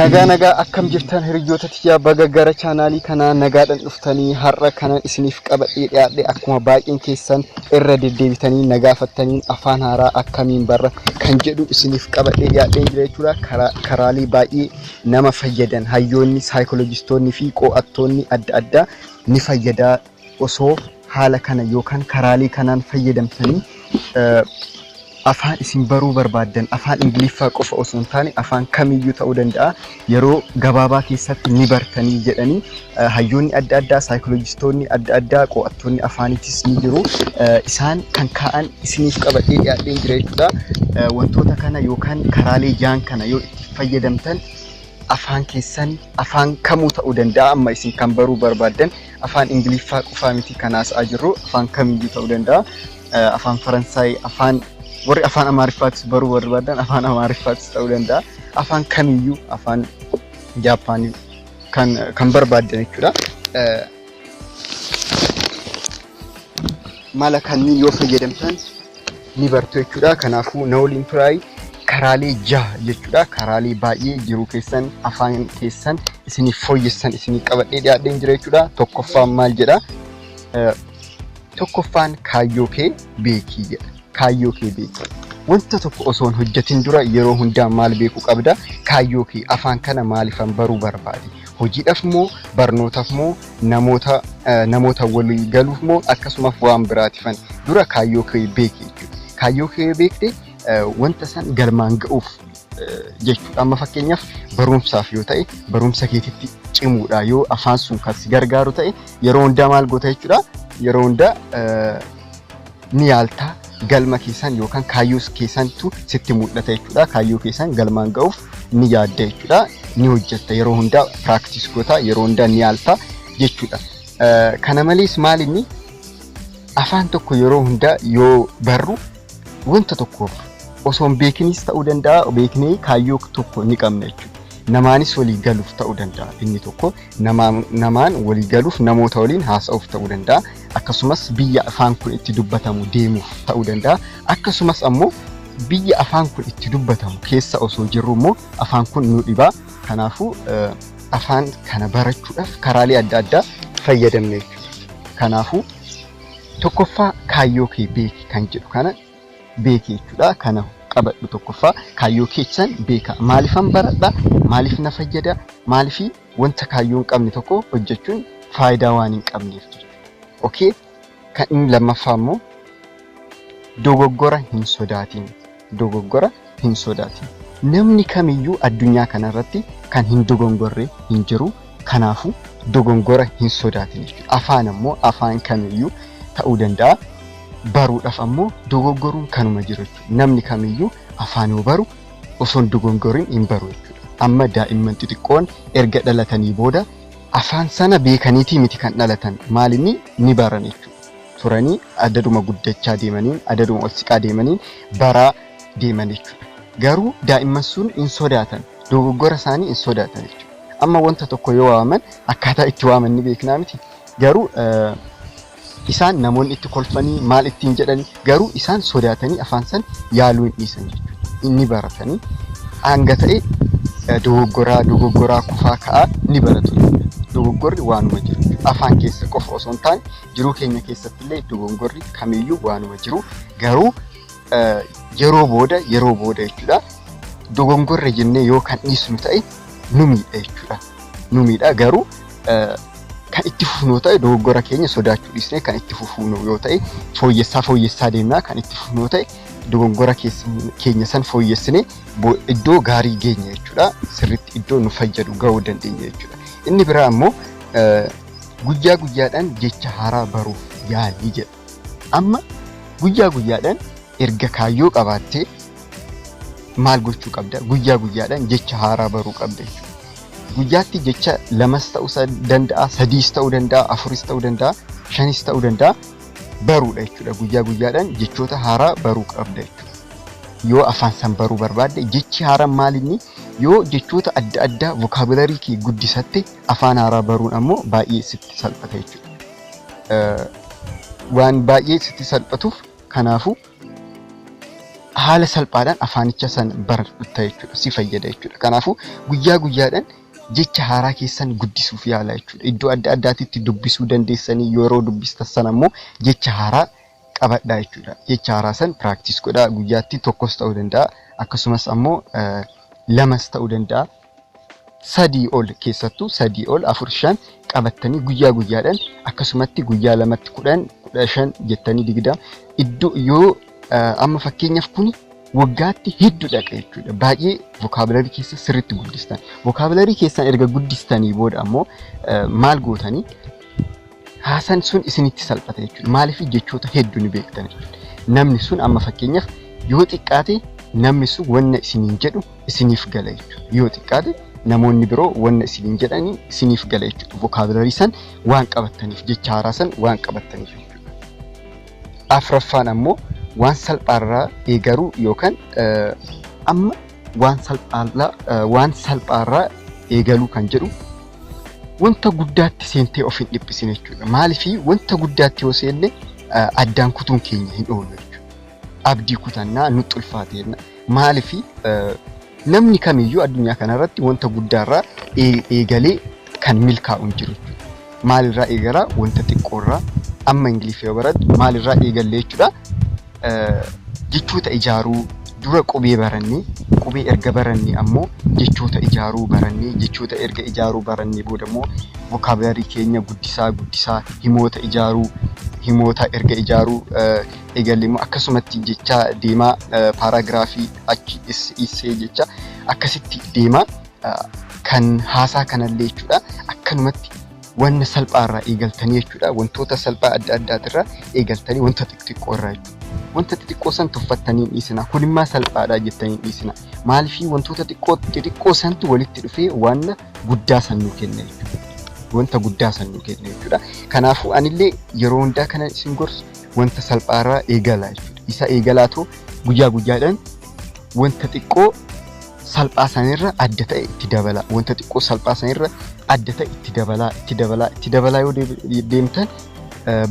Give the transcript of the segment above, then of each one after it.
Nagaa nagaa, akkam jirtan hiriyoota tiyyaa? Baga gara chaanaalii kanaa nagaadhaan dhuftanii. Har'a kanan isiniif qabadhee dhiyaadhe, akkuma baay'een keessan irra deddeebitanii nagaafattaniin, afaan haaraa akkamiin barra kan jedhu isiniif qabadhee dhiyaadhee jira jechuudha. Karaalee baay'ee nama fayyadan, hayyoonni, saayikolojistoonni fi qo'attoonni adda addaa ni fayyadaa, osoo haala kana yookaan karaalee kanaan fayyadamtanii afaan isin baruu barbaaddan, afaan Ingiliffaa qofa osoo hin taane afaan kamiyyuu ta'uu danda'a, yeroo gabaabaa keessatti ni bartanii jedhanii hayyoonni adda addaa, saayikolojistoonni adda addaa, qo'attoonni afaaniitis ni jiru. Isaan kan kaa'an isiniif qabadhee dhiyaadheen jira jechuudha. Wantoota kana yookaan karaalee jaan kana yoo itti fayyadamtan, afaan keessan afaan kamuu ta'uu danda'a. Amma isin kan baruu barbaaddan afaan Ingiliffaa qofaa miti kan haasa'aa jirru, afaan kamiyyuu ta'uu danda'a. Afaan Faransaay, afaan warri afaan Amaariffaatis baruu barbaadan afaan Amaariffaatis ta'uu danda'a. Afaan kamiyyuu, afaan Jaappaanii, kan barbaaddan jechuudha. Mala kanneen yoo fayyadamtan ni bartu jechuudha. Kanaafuu na waliin turaay. Karaalee jaha jechuudha. Karaalee baay'ee jiruu keessan, afaan keessan isiniif fooyyessan isinii qabadhee dhiyaadheen jira jechuudha. Tokkoffaan maal jedha? Tokkoffaan "Kaayyoo kee beekii" jedha. Kaayyoo kee beekii. Wanta tokko osoo hin hojjetin dura yeroo hundaa maal beekuu qabda? Kaayyoo kee. Afaan kana maaliifan baruu barbaade? Hojiidhaaf moo, barnootaaf moo, namoota walii galuuf moo, akkasumas waan biraatifan? Dura kaayyoo kee beeki jechuudha. Kaayyoo kee beekte wanta san galmaan ga'uuf jechuudha. Amma fakkeenyaaf barumsaaf yoo ta'e, barumsa keetitti cimuudha. Yoo afaan sun kan si gargaaru ta'e, yeroo hundaa maal goota jechuudha? Yeroo hundaa ni yaaltaa, galma keessan yookaan kaayyoo keessantu sitti mul'ata jechuudha. Kaayyoo keessan galmaan ga'uuf ni yaadda jechuudha. Ni hojjetta, yeroo hundaa practice goota, yeroo hundaa ni yaalta jechuudha. Kana malees maal inni, afaan tokko yeroo hundaa yoo barru, wanta tokkoof osoo hin beekinis ta'uu danda'a, beeknee kaayyoo tokko ni qabna jechuudha. Namaanis walii galuuf ta'uu danda'a inni tokko, namaan walii galuuf, namoota waliin haasa'uuf ta'uu danda'a. Akkasumas biyya afaan kun itti dubbatamu deemuuf ta'uu danda'a. Akkasumas ammoo biyya afaan kun itti dubbatamu keessa osoo jirru immoo afaan kun nu dhibaa. Kanaafuu afaan kana barachuudhaaf karaalee adda addaa fayyadamna jechuudha. Kanaafuu tokkoffaa "Kaayyoo kee beeki" kan jedhu kana beeki jechuudha. Kana qabadhu, tokkoffaa kaayyoo keessan beeka. Maaliifan baradha? Maaliif na fayyada? Maaliifii wanta kaayyoo hin qabne tokko hojjechuun faayidaa waan hin qabneef jechuudha. Okay? Kan inni lammaffaa immoo "Dogoggora hin sodaatin." Dogoggora hin sodaatin. Namni kamiyyuu addunyaa kanarratti kan hin dogongorre hin jiru. Kanaafuu dogongora hin sodaatin jechuudha. Afaan ammoo afaan kamiyyuu ta'uu danda'a. Baruudhaaf ammoo dogoggoruun kanuma jiru jechuudha. Namni kamiyyuu afaan yoo baru osoo hin dogongoriin hin baru jechuudha. Amma daa'imman xixiqqoon erga dhalatanii booda afaan sana beekaniitii miti kan dhalatan, maalinni ni baran jechuudha. Turanii adaduma guddachaa deemaniin, adaduma ol siqaa deemaniin baraa deeman jechuudha. Garuu daa'imman sun hin sodaatan. Dogoggora isaanii hin sodaatan jechuudha. Amma wanta tokko yoo waaman akkaataa itti waaman ni beeknaa miti. Garuu isaan namoonni itti kolfanii maal ittiin jedhani, garuu isaan sodaatanii afaan san yaaluu hin dhiisan jechuudha. Inni baratanii hanga ta'e dogoggoraa dogoggoraa kufaa ka'aa ni baratu jechuudha. Dogoggorri waanuma jiru. Afaan keessa qofa osoo hin taane jiruu keenya keessatti illee dogongorri kamiyyuu waanuma jiru. Garuu yeroo booda jechuudha, dogongorre jennee yoo kan dhiisnu ta'e nu miidha jechuudha. Nu miidha, garuu kan itti fufnu yoo ta'e, dogoggora keenya sodaachuu dhiisnee kan itti fufnu yoo ta'e, fooyyessaa fooyyessaa deemnaa kan itti fufnu yoo ta'e, dogoggora keenya san fooyyessinee iddoo gaarii geenya jechuudha. Sirriitti iddoo nu fayyadu gahuu dandeenya jechuudha. Inni biraa immoo "Guyyaa guyyaadhaan jecha haaraa baruuf yaalii" jedha. Amma guyyaa guyyaadhaan erga kaayyoo qabaattee maal gochuu qabda? Guyyaa guyyaadhaan jecha haaraa baruu qabda jechuudha. Guyyaatti jecha lamas ta'uu danda'a, sadiis ta'uu danda'a, afuris ta'uu danda'a, shanis ta'uu danda'a, baruudha jechuudha. Guyyaa guyyaadhaan jechoota haaraa baruu qabda jechuudha. Yoo afaan san baruu barbaadde, jechi haaraan maal inni, yoo jechoota adda addaa vocabulary kee guddisatte, afaan haaraa baruun ammoo baay'ee sitti salphata jechuudha. Waan baay'ee sitti salphatuuf, kanaafuu Haala salphaadhaan afaanicha san baratta jechuudha. Si fayyada jechuudha. Kanaafuu guyyaa guyyaadhaan jecha haaraa keessan guddisuuf yaala jechuudha. Iddoo adda addaatitti dubbisuu dandeessanii, yeroo dubbistan sana immoo jecha haaraa qabadhaa jechuudha. Jecha haaraa san practice godhaa, guyyaatti tokkos ta'uu danda'a, akkasumas ammoo lamas ta'uu danda'a. Sadii ol, keessattuu sadii ol, afur, shan qabattanii guyyaa guyyaadhaan, akkasumatti guyyaa lamatti 10, 15 jettanii, 20 iddoo yoo amma fakkeenyaaf kuni waggaatti hedduu dhaqa jechuudha. Baay'ee vocabulary keessa sirriitti guddistan. Vocabulary keessan erga guddistanii booda ammoo maal gootanii? Haasaan sun isinitti salphata jechuudha. Maaliif? Jechoota hedduu ni beektan jechuudha. Namni sun amma fakkeenyaaf yoo xiqqaate namni sun wanna isiniin jedhu isiniif gala jechuudha. Yoo xiqqaate namoonni biroo wanna isiniin jedhanii isiniif gala jechuudha. Vocabulary san waan qabattaniif, jecha haaraa san waan qabattaniif jechuudha. Afraffaan ammoo waan salphaarraa eegaruu yookaan amma waan salphaarraa eegaluu kan jedhu, wanta guddaatti seentee of hin dhiphisin jechuudha. Maaliif? Wanta guddaatti yoo seenne addaan kutuun keenya hin oolu jechuudha. Abdii kutannaa, nutti ulfaate. Maaliif? Namni kamiyyuu addunyaa kanarratti wanta guddaarraa eegalee kan milkaa'u hin jiru jechuudha. Maalirraa eegalaa? Wanta xiqqoorraa. Amma Ingiliffa yoo barattu maalirraa eegalle jechuudha? Jechoota ijaaruu dura qubee barannee, qubee erga barannee ammoo jechoota ijaaruu barannee, jechoota erga ijaaruu barannee booda immoo vocabulary keenya guddisaa guddisaa himoota ijaaruu, himoota erga ijaaruu eegalle immoo akkasumatti jecha deemaa paragraph, achi essay jecha akkasitti deemaa, kan haasaa kanallee jechuudha, akkanumatti wanna salphaarraa eegaltanii jechuudha, wantoota salphaa adda addaatirraa eegaltanii, wanta xixiqqoo irraa jechuudha. Wanta xixiqqoo san tuffattanii hin dhiisina. Kunimmaa salphaadha jettanii hin dhiisina. Maaliifii? Wantoota xiqqoo xixiqqoo santu walitti dhufee waan guddaa san nuu kenna jechuudha. Wanta guddaa san nuu kenna jechuudha. Kanaafuu anillee yeroo hundaa kana isin gorsu, wanta salphaarraa eegalaa jechuudha. Isa eegalaatoo guyyaa guyyaadhaan wanta xiqqoo salphaa sanirra adda ta'e itti dabalaa. Wanta xiqqoo salphaa sanirra adda ta'e itti dabalaa, itti dabalaa, itti dabalaa yoo deemtan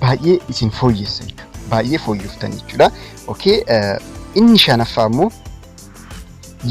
baay'ee isin fooyyessa jechuudha. Baay'ee fooyyoftan jechuudha. Okay, inni shanaffaa immoo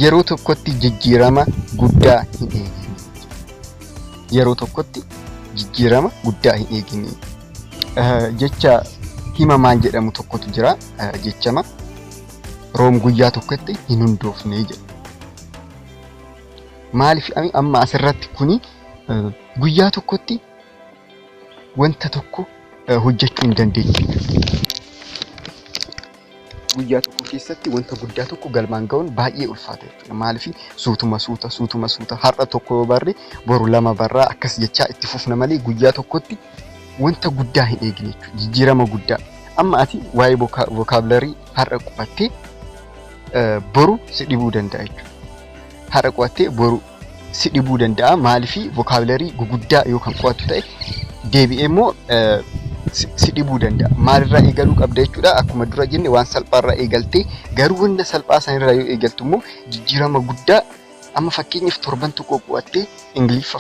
yeroo tokkotti jijjiirama guddaa hin eegin. Yeroo tokkotti jijjiirama guddaa hin eegin. Jecha hima maal jedhamu tokkotu jira. Jechama "Room guyyaa tokkotti hin hundoofne" jedha. Maaliif? Amma asirratti kuni guyyaa tokkotti wanta tokko hojjechuu hin dandeenye. Guyyaa tokko keessatti wanta guddaa tokko galmaan ga'uun baay'ee ulfaata jechuudha. Maaliif? Suutuma suuta, suutuma suuta, har'a tokko yoo barre boru lama barraa, akkas jechaa itti fufna malee guyyaa tokkotti wanta guddaa hin eegne jechuudha. Jijjiirama guddaa. Amma ati waa'ee vocabulary har'a qo'attee boru si dhibuu danda'a jechuudha. Har'a qo'attee boru si dhibuu danda'a. Maaliif? Vocabulary guguddaa yoo kan qo'attu ta'e deebi'ee immoo si dhibuu danda'a. Maalirraa eegaluu qabda jechuudha? Akkuma dura jenne, waan salphaarraa eegaltee, garuu wanta salphaa sanirraa yoo eegaltu immoo jijjiirama guddaa, amma fakkeenyaaf torban tokko qo'attee Ingiliffa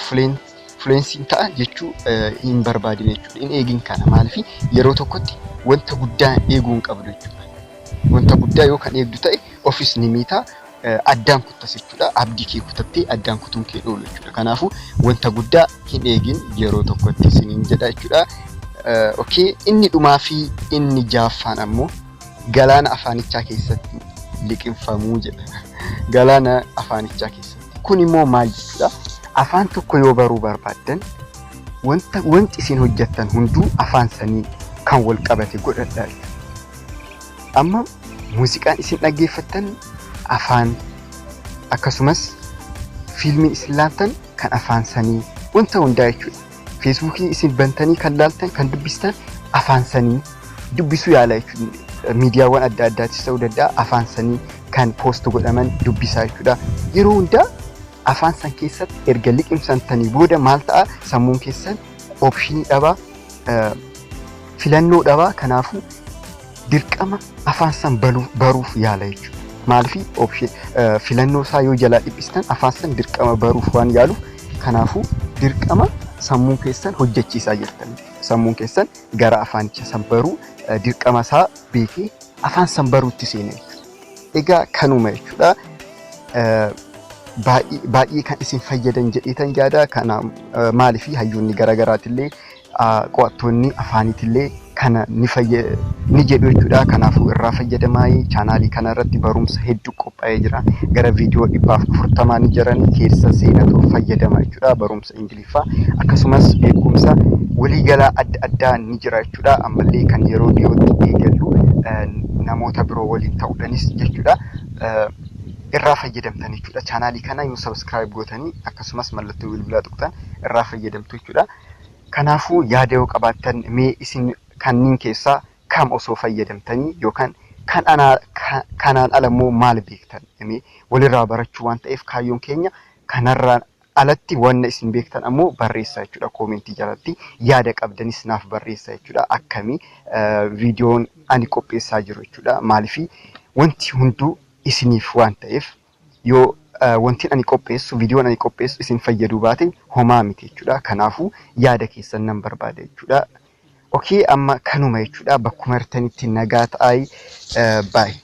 fluency ta'a jechuu hin barbaadin jechuudha. Hin eegin kana. Maaliif? Yeroo tokkotti wanta guddaa eeguu hin qabdu jechuudha. Wanta guddaa yoo kan eegdu ta'e ofis ni miitaa, addaan kuttas jechuudha. Abdii kee kutattee addaan kutuun kee oolu jechuudha. Kanaafuu wanta guddaa hin eegin yeroo tokkotti isiniin jedha jechuudha. Okay, inni dhumaa fi inni jaaffaan ammoo galaana afaanichaa keessatti liqimfamuu jedha. Galaana afaanichaa keessatti. Kun immoo maal jechuudha? Afaan tokko yoo baruu barbaaddan wanta wanti isin hojjettan hunduu afaan sanii kan wal qabate godhadhaa jechuudha. Amma muuziqaan isin dhaggeeffattan afaan, akkasumas fiilmiin isin laaltan kan afaan sanii, wanta hundaa jechuudha. Feesbuukii isin bantanii kan laaltan, kan dubbistan afaan sanii dubbisuu yaala jechuudha. Miidiyaawwan adda addaatis ta'uu danda'a, afaan sanii kan post godhaman dubbisaa jechuudha. Yeroo hundaa afaan san keessatti erga liqimsantanii booda maal ta'a? Sammuun keessan option dhabaa, filannoo dhabaa, kanaafuu dirqama afaan san baruuf yaala jechuudha. Maaliif? Filannoo isaa yoo jalaa dhiphistan afaan san dirqama baruuf waan yaaluuf, kanaafuu dirqama sammuun keessan hojjechiisaa jirtan. Sammuun keessan gara afaanicha san baruu dirqama isaa beekee afaan san baruutti seena jechuudha. Egaa kanuma jechuudha. Baay'ee kan isin fayyadan jedheetan yaada. Kana maaliif hayyoonni garaagaraatillee, qo'attoonni afaaniitillee kana ni ni jedhu jechuudha. Kanaafuu irraa fayyadamaa. Chaanaalii kana irratti barumsa hedduu qophaa'ee jira. Gara viidiyoo 140 ni jiran, keessa seenatu fayyadama jechuudha. Barumsa Ingiliffaa akkasumas beekumsa waliigalaa adda addaa ni jira jechuudha. Ammallee kan yeroo dhiyootti eegallu namoota biroo waliin ta'uudhaanis jechuudha. Irraa fayyadamtan jechuudha. Chaanaalii kana yoo subscribe gootanii akkasumas mallattoo bilbilaa tuqxan irraa fayyadamtu jechuudha. Kanaafuu yaada yoo qabaattan, mee isin kanneen keessaa kam osoo fayyadamtanii yookaan kan kanaan ala immoo maal beektan, mee walirraa barachuu waan ta'eef kaayyoon keenya, kanarraa alatti wanna isin beektan ammoo barreessaa jechuudha. Koomentii jalatti yaada qabdanis naaf barreessaa jechuudha. Akkamii viidiyoon ani qopheessaa jiru jechuudha? Maaliif wanti hunduu isiniif waan ta'eef, yoo wanti ani qopheessu, viidiyoon ani qopheessu isin fayyaduu baate homaa miti jechuudha. Kanaafuu yaada keessan nan barbaada jechuudha. Okay, amma kanuma jechuudha. Bakkuma jirtanitti nagaa ta'aa, baay'ee.